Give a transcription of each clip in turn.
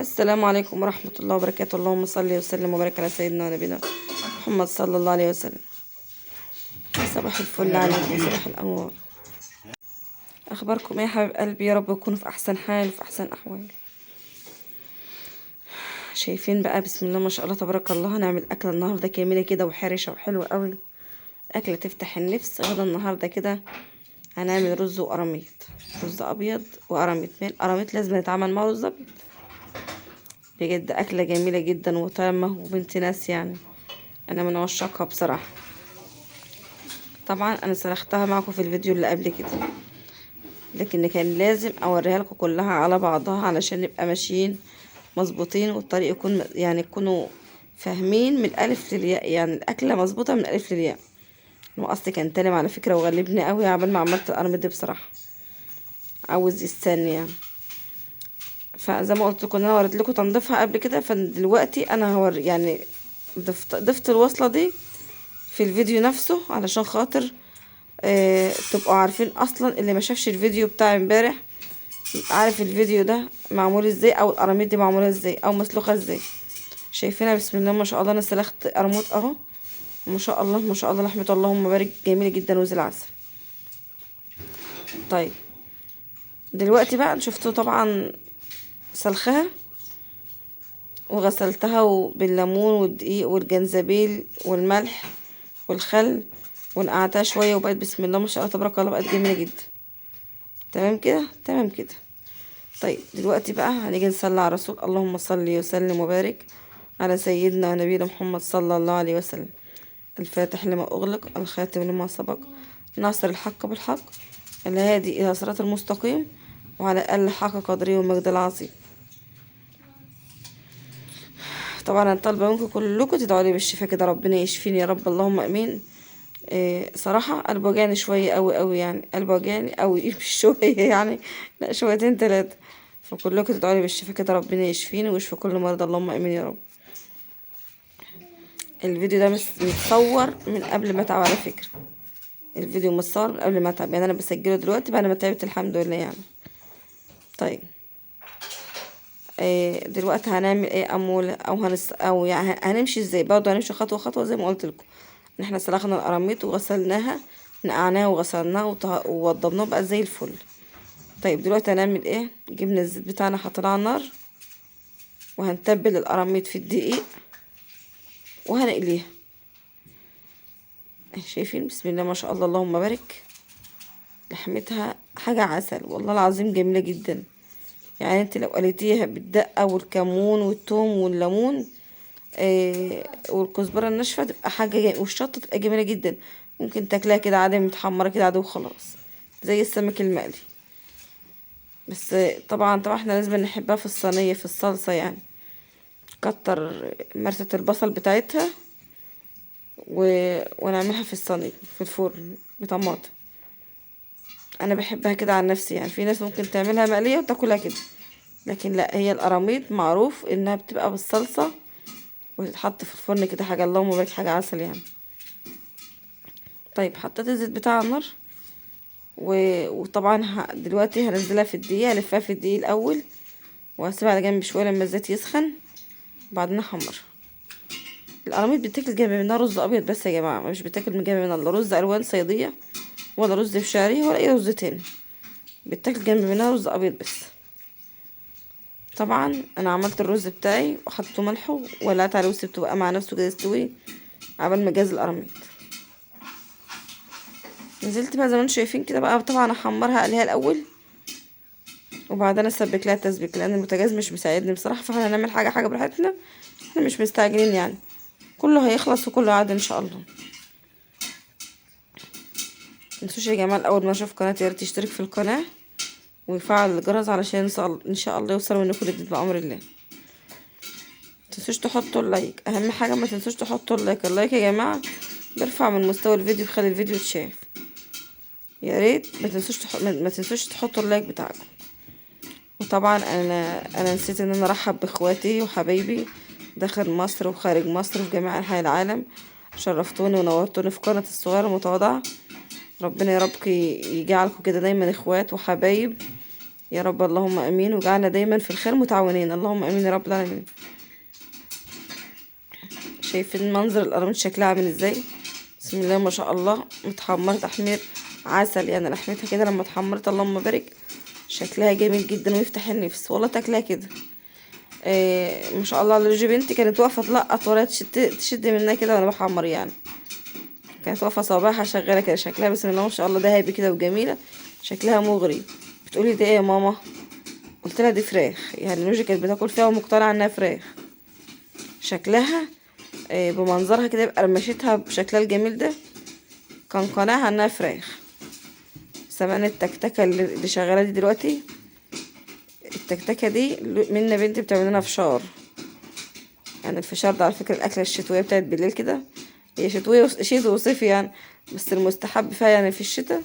السلام عليكم ورحمة الله وبركاته. اللهم صل وسلم وبارك على سيدنا ونبينا محمد صلى الله عليه وسلم. صباح الفل عليكم، صباح الأنوار. أخباركم إيه يا حبيب قلبي؟ يا رب تكونوا في أحسن حال وفي أحسن أحوال. شايفين بقى بسم الله ما شاء الله تبارك الله، هنعمل أكلة النهاردة كاملة كده وحرشة وحلوة قوي، أكلة تفتح النفس. غدا النهاردة كده هنعمل رز وقراميط، رز أبيض وقراميط. القراميط لازم يتعمل مع رز أبيض، بجد أكلة جميلة جدا وطعمة وبنت ناس، يعني أنا من عشاقها بصراحة. طبعا أنا سلختها معكم في الفيديو اللي قبل كده، لكن كان لازم أوريها لكم كلها على بعضها علشان نبقى ماشيين مظبوطين والطريق يكون يعني تكونوا فاهمين من الألف للياء، يعني الأكلة مظبوطة من الألف للياء. المقص كان تلم على فكرة وغلبني قوي عبال ما عملت القراميط دي بصراحة، عاوز يستني يعني. فزي ما قلت لكم ان انا وريت لكم تنظيفها قبل كده، فدلوقتي انا هوري يعني ضفت الوصلة دي في الفيديو نفسه علشان خاطر تبقوا عارفين اصلا. اللي ما شافش الفيديو بتاع امبارح يبقى عارف الفيديو ده معمول ازاي، او القراميط دي معمولة ازاي، او مسلوخه ازاي. شايفينها بسم الله ما شاء الله. انا سلخت قرموط اهو، ما شاء الله ما شاء الله، لحمه اللهم بارك، جميلة جدا وزي العسل. طيب دلوقتي بقى شفتوا طبعا سلخها وغسلتها بالليمون والدقيق والجنزبيل والملح والخل، ونقعتها شوية وبقت بسم الله ما شاء الله تبارك الله، بقت جميلة جدا. تمام كده، تمام كده. طيب دلوقتي بقى هنيجي نصلي على الرسول. اللهم صل وسلم وبارك على سيدنا ونبينا محمد صلى الله عليه وسلم. الفاتح لما أغلق، الخاتم لما سبق، ناصر الحق بالحق، الهادي إلى صراط المستقيم، وعلى آله حق قدره ومجد العظيم. طبعا انا طالبه منكم كلكم تدعوا لي بالشفاء كده، ربنا يشفيني يا رب، اللهم امين. صراحة قلبي وجعني شوية قوي قوي، يعني قلبي وجعني قوي مش شوية يعني، لا شويتين ثلاثة. فكلكم تدعوا لي بالشفاء كده، ربنا يشفيني ويشفي كل مرضى، اللهم امين يا رب. الفيديو ده متصور من قبل ما اتعب على فكرة، الفيديو متصور من قبل ما اتعب، يعني انا بسجله دلوقتي بعد ما تعبت الحمد لله يعني. طيب دلوقتي هنعمل ايه امول، او او يعني هنمشي ازاي؟ برضه هنمشي خطوة خطوة زي ما قلت لكم. ان احنا سلخنا القراميط وغسلناها، نقعناها وغسلناها ووضبناها بقى زي الفل. طيب دلوقتي هنعمل ايه؟ جبنا الزيت بتاعنا حطيناه على النار، وهنتبل القراميط في الدقيق وهنقليها. شايفين بسم الله ما شاء الله اللهم بارك، لحمتها حاجة عسل والله العظيم، جميلة جدا. يعني انت لو قليتيها بالدقه والكمون والثوم والليمون والكزبره الناشفه تبقى حاجة، والشطه تبقى جميلة جدا. ممكن تاكلها كده عادي متحمره كده عادي وخلاص، زي السمك المقلي. بس طبعا احنا لازم نحبها في الصينية في الصلصه، يعني كتر مرسه البصل بتاعتها ونعملها في الصينية في الفرن بطماطم. انا بحبها كده عن نفسي، يعني في ناس ممكن تعملها مقلية وتاكلها كده، لكن لا، هي القراميط معروف انها بتبقى بالصلصه وتتحط في الفرن كده، حاجة اللهم بارك، حاجة عسل يعني. طيب حطيت الزيت بتاع النار وطبعا دلوقتي هنزلها في الدقيق، هلفها في الدقيق الاول وهسيبها على جنب شوية لما الزيت يسخن، بعدين احمرها. القراميط بتاكل جنب منها رز ابيض بس يا جماعة، مش بتاكل من جنب منها لا رز الوان صياديه ولا رز بشعريه ولا اي رز تاني، بتاكل جنب منها رز ابيض بس. طبعا انا عملت الرز بتاعي وحطيته ملحة وولعت عليه وسبته بقى مع نفسه كده يستوي عبال ما جاز القراميط. نزلت بقى زي ما انتم شايفين كده بقى، طبعا احمرها اقليها الاول وبعدين اسبك لها التسبيك، لان البوتاجاز مش مساعدني بصراحة. فاحنا هنعمل حاجة حاجة براحتنا، احنا مش مستعجلين يعني، كله هيخلص وكله عاد ان شاء الله. متنسوش يا جماعة الاول ما اشوف قناتي يا ريت يشترك في القناة ويفعل الجرس علشان ان شاء الله يوصل منكم جديد بامر الله. متنسوش تحطوا ال like، اهم حاجة ما تنسوش تحطوا ال like. ال like يا جماعة بيرفع من مستوى الفيديو، بيخلي الفيديو يتشاف. يا ريت ما تنسوش تحطوا ال like بتاعكم. وطبعا انا نسيت ان انا ارحب باخواتي وحبايبي داخل مصر وخارج مصر وفي جميع انحاء العالم. شرفتوني ونورتوني في قناة الصغيرة المتواضعة. ربنا يا رب يجعلكم كده دايما اخوات وحبايب يا رب، اللهم امين، وجعلنا دايما في الخير متعاونين، اللهم امين يا رب العالمين. شايفين منظر القراميط شكلها عامل ازاي؟ بسم الله ما شاء الله، متحمره تحمير عسل يعني، لحمتها كده لما اتحمرت اللهم بارك شكلها جميل جدا ويفتح النفس والله تاكلها كده. ما شاء الله على رجل بنتي، كانت واقفة تلقط ولا تشد منها كده وانا بحمر يعني، كانت واقفة صباحها شغالة كده، شكلها بسم الله ما شاء الله ذهبي كده وجميلة، شكلها مغري. بتقولي ده ايه يا ماما؟ قلت لها دي فراخ يعني، لوجي كانت بتاكل فيها ومقتنعه انها فراخ. شكلها بمنظرها كده يبقى رمشتها بشكلها الجميل ده كان قناعها انها فراخ. سمعنا التكتكه اللي شغالة دي دلوقتي، التكتكه دي منا بنتي بتعمل لنا فشار يعني. الفشار ده على فكرة الاكلة الشتوية بتاعت بالليل كده، هي شتوية شتوي وصيفي يعني، بس المستحب فيها يعني في الشتاء.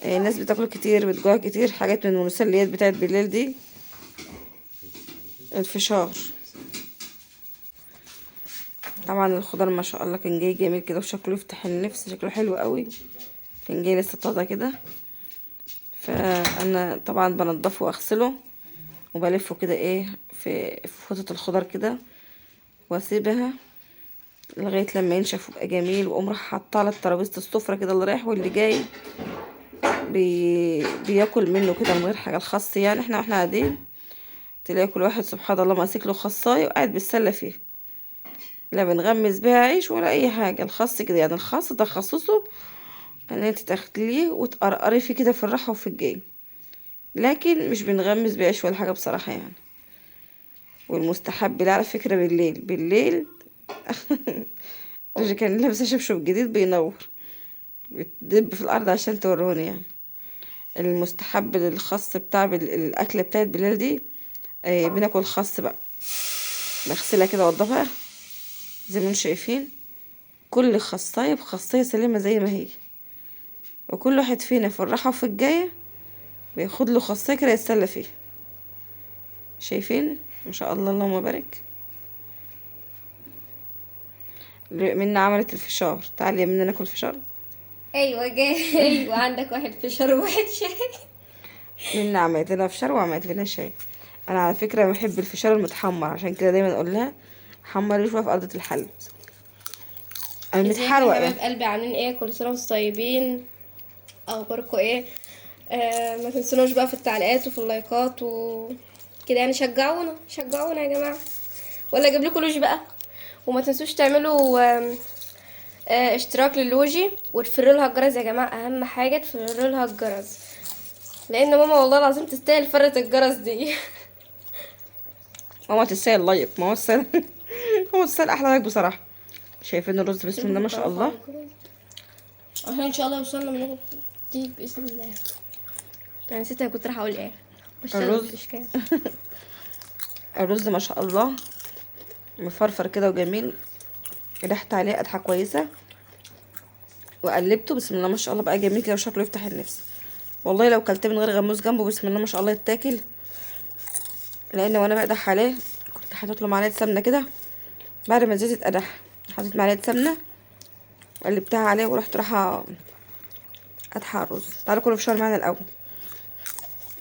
الناس بتاكل كتير، بتجوع كتير، حاجات من المسليات بتاعت بالليل دي الفشار. طبعا الخضار ما شاء الله كان جاي جميل كده وشكله يفتح النفس، شكله حلو قوي، كان جاي لسه طازة كده. فانا طبعا بنضفه واغسله وبلفه كده ايه في فوطه الخضار كده، واسيبها لغاية لما ينشف ويبقى جميل، واقوم راح حاطاه على ترابيزة السفرة كده، اللي رايح واللي جاي بياكل منه كده من غير حاجة. الخس يعني احنا واحنا قاعدين تلاقي كل واحد سبحان الله ماسك له خصايه وقاعد بيتسلى فيه، لا بنغمس بيها عيش ولا اي حاجة. الخس كده يعني، الخس تخصصه ان انت تاخديه وتقرقري فيه كده في الراحة وفي الجاي، لكن مش بنغمس بعيش ولا حاجة بصراحة يعني. والمستحب لا على فكرة بالليل، بالليل اللي كان لابسه شبشب جديد بينور بتدب في الارض عشان توروني يعني. المستحب للخس بتاع الاكلة بتاعت بالليل دي، بناكل خس بقى، بغسلها كده وانضفها زي ما انتم شايفين، كل خصايه بخصايه سليمة زي ما هي، وكل واحد فينا في الراحة وفي الجاية بياخد له خصايه كده يتسلى فيها. شايفين ما شاء الله اللهم بارك. منا عملت الفشار، تعالي يا منا ناكل فشار. ايوه جاي، وعندك واحد فشار وواحد شاي. منا عملت لنا فشار وعملت لنا شاي. انا على فكرة بحب الفشار المتحمر، عشان كده دايما اقول لها حمري شوية في ارضه الحلة المتحروق. يا حبايب قلبي، عاملين ايه؟ كل سنة وانتم طيبين، اخباركم ايه؟ ما تنسوناش بقى في التعليقات وفي اللايكات وكده يعني، شجعونا شجعونا يا جماعة، ولا اجيب لكم لوجي بقى. وما تنسوش تعملوا اشتراك للوجي وتفروا لها الجرس يا جماعة، اهم حاجة تفروا لها الجرس، لان ماما والله العظيم تستاهل فرة الجرس دي. ماما تستاهل like، ماما تستاهل ماما تستاهل احلى like بصراحة. شايفين الرز بسم الله ما شاء الله، عشان ان شاء الله وصلنا من دي باذن الله. انا نسيت انا كنت راح اقول ايه. الرز الرز ما شاء الله مفرفر كده وجميل، ريحته عليه قدحه كويسة، وقلبته بسم الله ما شاء الله بقى جميل كده وشكله يفتح النفس. والله لو كلت من غير غموس جنبه بسم الله ما شاء الله يتاكل، لان وانا بقدح عليه كنت حاطط له معلقه سمنه كده، بعد ما الزيت اتقدح حطيت معلقه سمنه وقلبتها عليه ورحت رايحة قدحه على الرز. تعالوا كلوا فشار معانا الاول.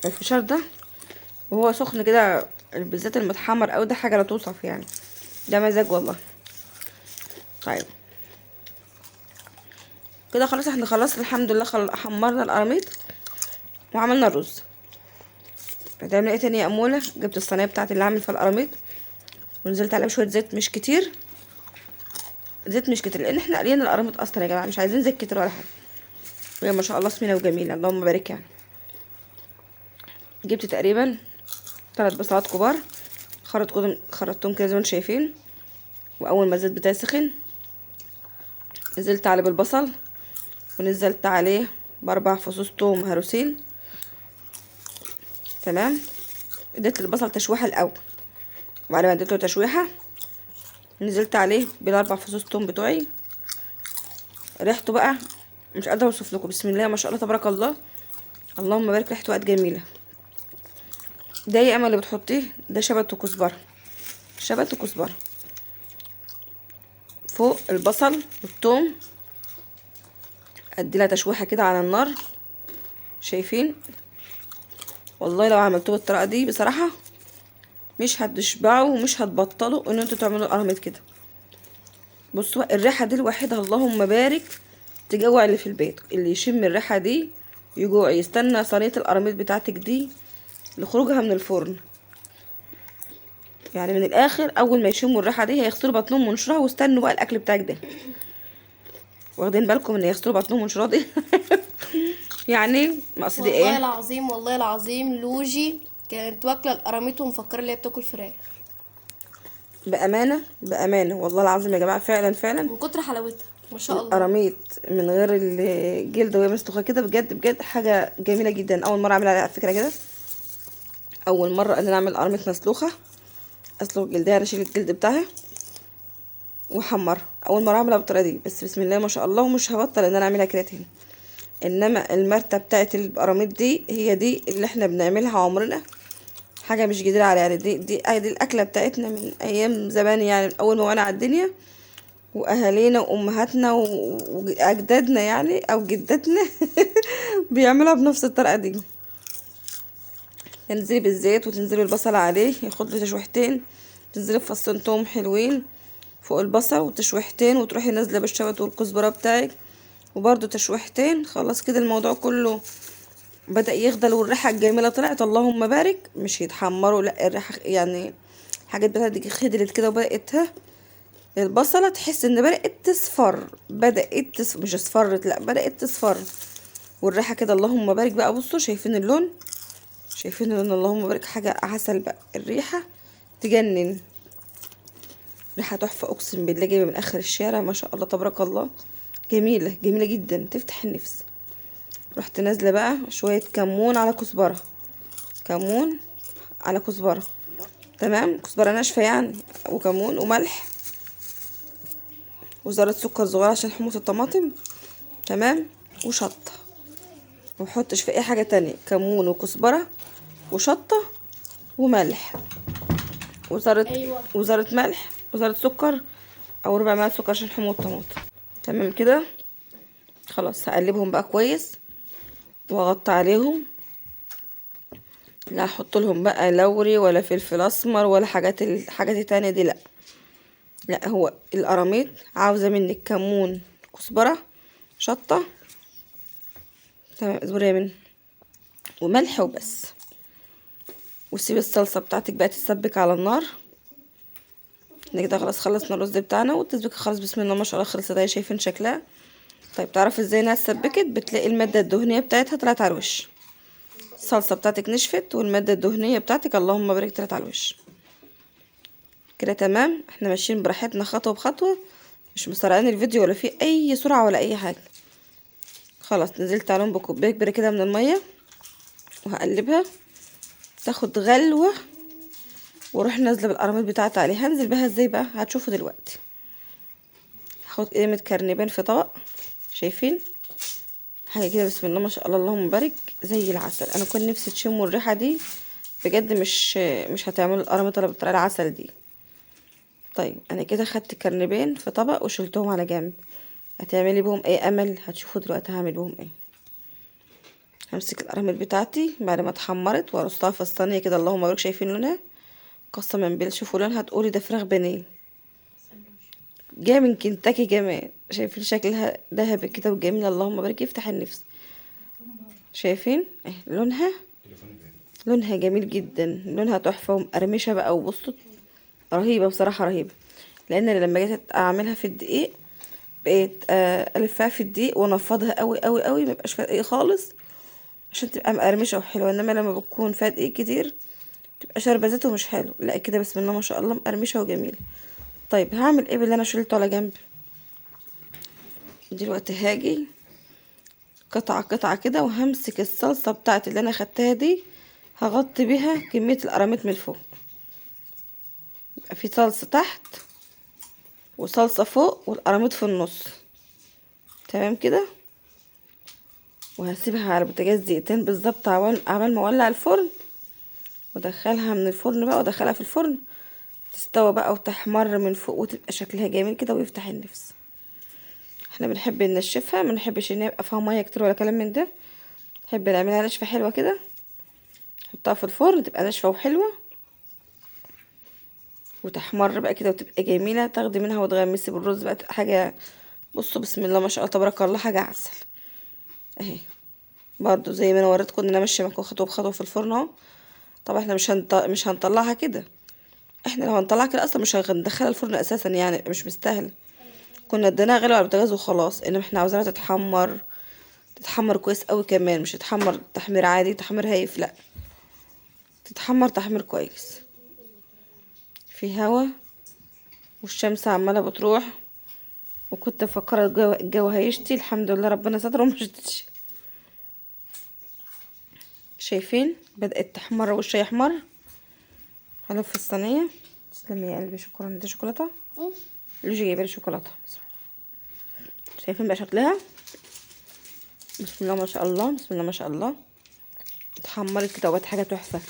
الفشار ده وهو سخن كده بالذات المتحمر قوي ده حاجة لا توصف يعني، ده مزاج والله. طيب كده خلاص احنا خلصنا الحمد لله، حمرنا القراميط وعملنا الرز. هتعمل ايه تاني يا اموله؟ جبت الصينية بتاعتي اللي عامل فيها القراميط ونزلت عليها بشوية زيت، مش كتير، زيت مش كتير لان احنا قلينا القراميط اصلا يا جماعة، مش عايزين زيت كتير ولا حاجة. وهي ما شاء الله سمينه وجميلة اللهم بارك يعني. جبت تقريبا 3 بصلات كبار، خرطتهم كده زي ما انتم شايفين. واول ما الزيت بتاعي سخن نزلت عليه بالبصل، ونزلت عليه ب4 فصوص توم هروسين. تمام، اديت البصل تشويحه الاول، وبعد ما اديته تشويحه نزلت عليه بال4 فصوص توم بتوعي. ريحته بقى مش قادرة اوصف لكم، بسم الله ما شاء الله تبارك الله اللهم بارك، ريحته بقت جميلة. ده يا اما اللي بتحطيه ده شبت وكزبره، شبت وكزبره فوق البصل والثوم، ادي لها تشويحه كده على النار. شايفين والله لو عملتوه بالطريقة دي بصراحة مش هتشبعوا ومش هتبطلوا ان انتوا تعملوا القراميط كده. بصوا الريحة دي الوحيدة اللهم بارك تجوع اللي في البيت، اللي يشم الريحة دي يجوع، يستنى صينية القراميط بتاعتك دي لخروجها من الفرن. يعني من الاخر اول ما يشموا الريحة دي هيغسلوا بطنهم منشرها واستنوا بقى الاكل بتاعك ده. واخدين بالكم ان يغسلوا بطنهم منشرها دي؟ يعني مقصدي والله ايه؟ العظيم، والله العظيم لوجي كانت واكله القراميط ومفكره اللي هي بتاكل فراخ. بامانه بامانه والله العظيم يا جماعة، فعلا فعلا من كتر حلاوتها ما شاء الله. القراميط من غير الجلد وهي مسلوخه كده بجد بجد حاجة جميلة جدا. اول مرة اعملها على فكرة كده، اول مرة ان انا اعمل قراميط مسلوخه، اسلخ جلدها، اشيل الجلد بتاعها واحمرها. اول مرة اعملها بالطريقة دي، بس بسم الله ما شاء الله، ومش هبطل ان انا اعملها كده تاني. انما المرته بتاعت القراميط دي هي دي اللي احنا بنعملها عمرنا، حاجة مش جديدة عليها يعني. دي الاكلة بتاعتنا من ايام زمان، يعني من اول ما وانا على الدنيا، واهالينا وامهاتنا واجدادنا يعني او جداتنا بيعملوها بنفس الطريقة دي. تنزلي بالزيت وتنزلي البصل عليه ياخد له تشويحتين، تنزلي بفصين توم حلوين فوق البصل وتشويحتين، وتروحي نازله بالشبت والكزبره بتاعك وبرده تشويحتين. خلاص كده الموضوع كله بدأ يخضل والريحه الجميلة طلعت اللهم بارك. مش يتحمروا لا، الريحة يعني الحاجات بتاعتك خضرت كده وبدأت البصله تحس ان بدأت تصفر، بدأت تصفر مش اصفرت لا، بدأت تصفر والريحه كده اللهم بارك بقى. بصوا شايفين اللون، شايفين اللون اللهم بارك، حاجة عسل بقى، الريحة تجنن، ريحه تحفة اقسم بالله، جايبه من اخر الشارع ما شاء الله تبارك الله، جميلة جميلة جدا تفتح النفس. رحت نازله بقى شوية كمون على كزبره، كمون على كزبره، تمام، كزبره ناشفة يعني، وكمون وملح وذره سكر صغيرة عشان حموضه الطماطم، تمام، وشطه. ما بحطش في اي حاجة تانية، كمون وكزبره وشطه وملح وذره، أيوة. وذره ملح وذره سكر او ربع معلقه سكر عشان حموضه الطماطم. تمام كده خلاص. هقلبهم بقى كويس واغطي عليهم، لا احط لهم بقى لوري ولا فلفل اسمر ولا الحاجات التانية دي، لا لا. هو القراميط عاوزه منك كمون كزبره شطه، تمام، اصبري يا منى، وملح وبس. وسيبي الصلصه بتاعتك بقى تتسبك على النار. احنا كده خلاص خلصنا الرز بتاعنا والتسبيكه خلاص بسم الله ما شاء الله خلصت اهي، شايفين شكلها. طيب تعرفي ازاي انها اتسبكت؟ بتلاقي المادة الدهنية بتاعتها طلعت على الوش، الصلصه بتاعتك نشفت والمادة الدهنية بتاعتك اللهم بارك طلعت على الوش كده. تمام، احنا ماشيين براحتنا خطوة بخطوة، مش مسرعين الفيديو ولا فيه اي سرعة ولا اي حاجة. خلاص نزلت عليهم بكوبايه كبيرة كده من المية وهقلبها تاخد غلوه، واروح نازله بالقراميط بتاعتي عليها. هنزل بها ازاي بقى؟ هتشوفوا دلوقتي. هاخد قيمة كرنبين في طبق، شايفين حاجة كده بسم الله ما شاء الله اللهم بارك زي العسل. انا كنت نفسي تشموا الريحة دي بجد، مش هتعملوا القراميط ولا بالطريقة العسل دي. طيب انا كده خدت كرنبين في طبق وشلتهم على جنب. هتعملي بهم ايه امل؟ هتشوفوا دلوقتي هعمل بهم ايه. همسك القراميط بتاعتي بعد ما اتحمرت وارصها في الصينية كده اللهم بارك، شايفين لونها قسما بالله، شوفوا لونها تقولي ده فراخ بانيه جاية من كنتاكي كمان. شايفين شكلها ذهبي كده وجميلة اللهم بارك، يفتح النفس. شايفين اهي لونها، لونها جميل جدا، لونها تحفة ومقرمشه بقى، وبصوا رهيبة بصراحة رهيبة. لان انا لما جيت اعملها في الدقيق بقيت الفها في الدقيق وانفضها قوي قوي قوي، ما يبقاش فيها دقيق خالص عشان تبقى مقرمشه وحلوه. انما لما بتكون فيها دقيق كتير تبقى شاربه زيت ومش حلو. لا كده بسم الله ما شاء الله مقرمشه وجميلة. طيب هعمل ايه باللي انا شلته على جنب دلوقتي؟ هاجي قطعه قطعه كده وهمسك الصلصه بتاعتي اللي انا خدتها دي، هغطي بيها كمية القراميط من فوق. يبقى في صلصه تحت وصلصه فوق والقراميط في النص، تمام كده. وهسيبها على البوتاجاز دقيقتين بالظبط عبال ما اولع الفرن، وادخلها من الفرن بقى، وادخلها في الفرن تستوى بقى وتحمر من فوق وتبقى شكلها جميل كده ويفتح النفس. احنا بنحب ننشفها، ما نحبش ان يبقى فيها مية كتير ولا كلام من ده، نحب نعملها نشفه حلوة كده. نحطها في الفرن تبقى ناشفة وحلوه، وتحمر بقى كده وتبقى جميلة، تاخدي منها وتغمسي بالرز بقى، تبقى حاجة. بصوا بسم الله ما شاء الله تبارك الله، حاجة عسل اهي. برضو زي ما انا وريتكم ان انا ماشية معاكم خطوة بخطوة في الفرن اهو. طبعا احنا مش هنطلعها كده، احنا لو هنطلعها كده اصلا مش هندخلها الفرن اساسا، يعني مش مستاهلة، كنا اديناها غلوه على البوتاجاز وخلاص. انما احنا عاوزينها تتحمر، تتحمر كويس قوي كمان، مش تتحمر تحمير عادي، تحمير هايف، لا تتحمر تحمير كويس. في هوا والشمس عماله بتروح، وكنت مفكرة الجو هيشتي، الحمد لله ربنا ستر وما شتتش. شايفين بدأت تحمر وشها يحمر. هلف الصينية. تسلمي يا قلبي، شكرا. دي شوكولاتة، لوجي جايبه لي شوكولاتة. شايفين بقى شكلها؟ بسم الله ما شاء الله، بسم الله ما شاء الله، اتحمرت كده وبقت حاجة تحفة.